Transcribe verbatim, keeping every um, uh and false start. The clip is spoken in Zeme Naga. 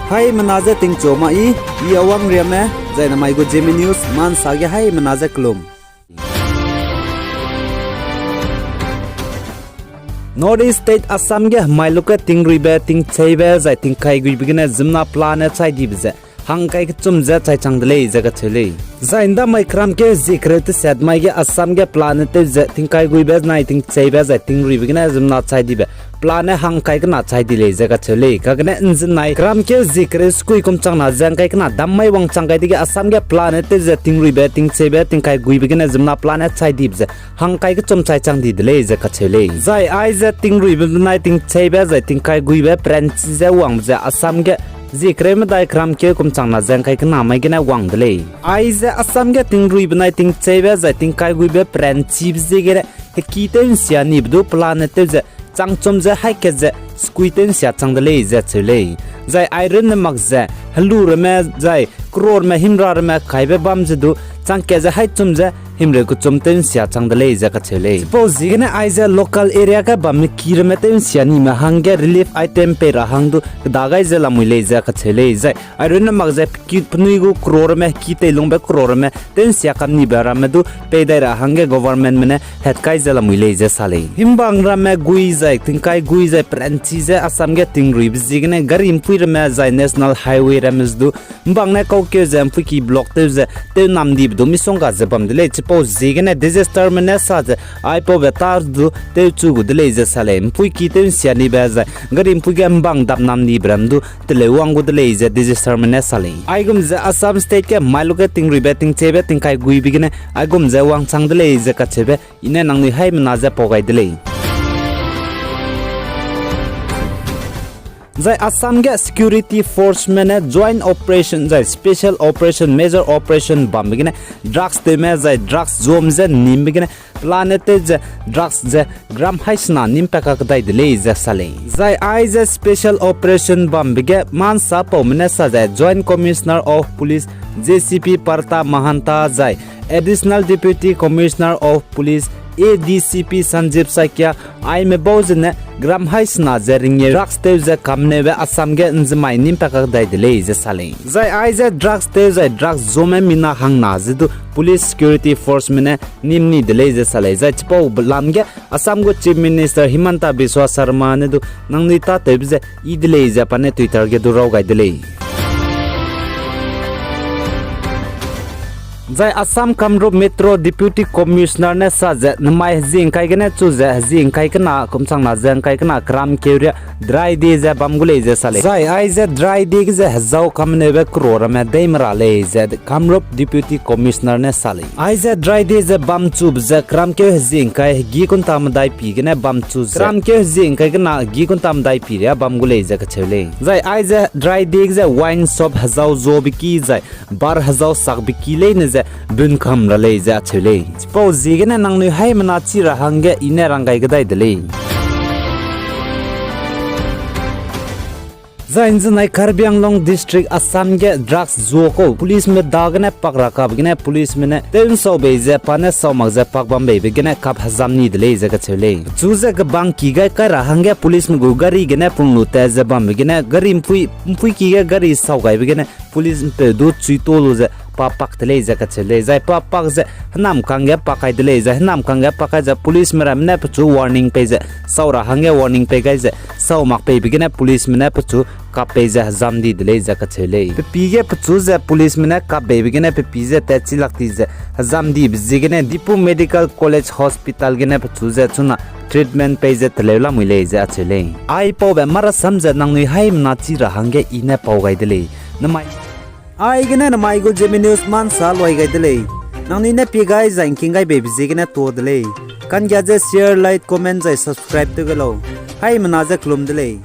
Haimena je tingchu ma i, i Awang Riame, zai namai gu Zeme News, mansa ge haimena je kelum. North East State Assam ge hemai luke tingruibe, tingcheibe, zai tingkaiguibe gene ziemmena pelane chai dibe ze hangkai kechum ze chai chang de lei ze kacheu lei. Zai ndamai keram keu zie kereu teset mai ge Assam ge pelane tew ze tingkaiguibe nai tingcheibe zai tingruibe gene ziemmena chai dibe pelane hangkai kena chai di lei ze kacheu lei. Kagene nzenai keram keu zie kereu sekui kum changna ze ngkai kena dam mai wangchang gai dege Assam ge pelane tew ze tingruibe, tingcheibe, tingkaiguibe gene ziemmena pelane chai dibe ze hangkai kechum chai chang di de lei ze kacheu lei. Zai aize tingruibe benai tingcheibe zai tingkaiguibe peranchi ze wangbe ze Assam ge zie kereu medai keram keu kum changna ze ngkai kena mai gene wang de lei. Aize Assam ge tingruibe benai tingcheibe zai tingkaiguibe peranchibe ziegene heki tew nsia nibe du pelane tew ze changchum ze haî kat ze sekui tew nsia chang de lei ze cheu lei. Zai airuine mak ze helu ramme zai crore ramme himra ramme kaibe bam ze du chang kat ze haî chum ze himreu kechum tew nsia chang de lei ze kacheu lei. Chipau ziegene aize local area ge bamme ki ramme tew nsia nime hangge relief item pei ra hang du keda gai ze lamui lei ze kacheu lei. Zai airuine mak ze ki penui gu crore ramme, ki teilungbe crore ramme tew nsia kam nibe ramme du pei dai ra hangge governmentme ne hetkai ze lamui lei ze sa lei. Himbang ramme gui zai tingkai gui zai peranchi ze Assam ge tingruibe ziegene gari mpui ramme zai national highway ramme ze du mbang ne kaukeu ze mpuiki block tew ze tew nam dibe du misongga ze bam de lei. Chipau ziegene disasterme ne sa ze aipaube ta du tewchu gu de lei ze sa lei. Mpuiki tew nsia nibe zai gari mpui ge mbang dap nam nibe ram du teleu wang gu de lei ze disasterme ne sa lei. Aigum ze Assam State ge mai luge tingruibe, tingcheibe, tingkai guibe gene aigum ze wangchang de lei ze kacheube i ne nangnui haimena ze pau gai de lei. Zai Assam ge security forceme ne joint operation zai special operation, major operation bambe gene drugs tewme zai drugs zuame ze nimbe gene pelane tew ze drugs ze gram haisena nim pa kakdai de lei ze sa lei. Zai aize special operation bambe ge mansa paume ne sa ze Joint Commissioner of Police J C P Partha Mahanta zai Additional Deputy Commissioner of Police A D C P Sanjeev Saikia aime bau zene gram haisena ze ringeu drugs tew ze kamneube Assam ge nzemai nim pa kakdai de lei ze sa lei. Zai aize drugs tew zai drugs zuame mina hangna ze du police security forceme ne nim ni de lei ze sa lei. Zai chipau lam ge Assam gu Chief Minister Himanta Biswa Sarma ne du nangnui tâtewbe ze yi de lei ze pa ne Twitter ge du raw gai de lei. Zai Assam Kamrup Metro Deputy Commissioner ne sa ze namai hezie ngkai gene chu ze hezie ngkai kena kum changna ze ngkai kena keram keuria dry day ze bam gu lei ze sa lei. Zai aize dry day ge ze hezau kamneube kro ramme deime ra lei ze Kamrup Deputy Commissioner ne sa lei. Aize dry day ze bam chube ze keram keu hezie ngkai hegi kunta medai pi gene bam chu ze keram keu hezie ngkai kena hegi kunta medai pi ria bam gu lei ze kacheu lei. Zai aize dry day ge ze wine shop hezau zuabe ki zai bar hezau sakbe ki leine ze bun kam ra lei ze acheu lei. Chipau ziegene nangnui haimena chi ra hangge i ne rang gai kedai de lei. Zai nzenai Karbi Anglong District Assam ge drugs zuakau policeme dagene pak ra kabe gene policeme ne tew nsau bei ze pa ne sau mak ze pak bam beibe gene kap hezam ni de lei ze kacheu lei. Pechu ze kebang ki gai kai ra hangge policeme gu gari gene pung lu tat ze bambe gene gari mpui, mpui ki ge gari sau gaibe gene police mpeu du chui ta lu ze pa pak de lei ze kacheu lei. Zai pa pak ze hênam kangge pak kai de lei, zai hênam kangge pak kai ze policeme ramme ne pechu warning pei ze sau ra hangge warning pei gai ze sau mak peibe gene policeme ne pechu kap pei ze hezam di de lei ze kacheu lei. Pe pi ge pechu ze policeme ne kap beibe gene pe pi ze tatchi lak ti ze hezam dibe ziegene Diphu Medical College Hospital gene pechu ze chuna treatment pei ze teleu lamui lei ze acheu lei. Aipaube marasam ze nangnui haimena chi ra hangge i ne pau gai de lei. Namai, aigene namai gu Zeme News mansa luai gai de lei. Nangnui ne pie gai zai ngking gai beibe ziegene tuâ de lei. Kanggia ze share, like, comment zai subscribe tew ge lau. Haimena ze kelum de lei.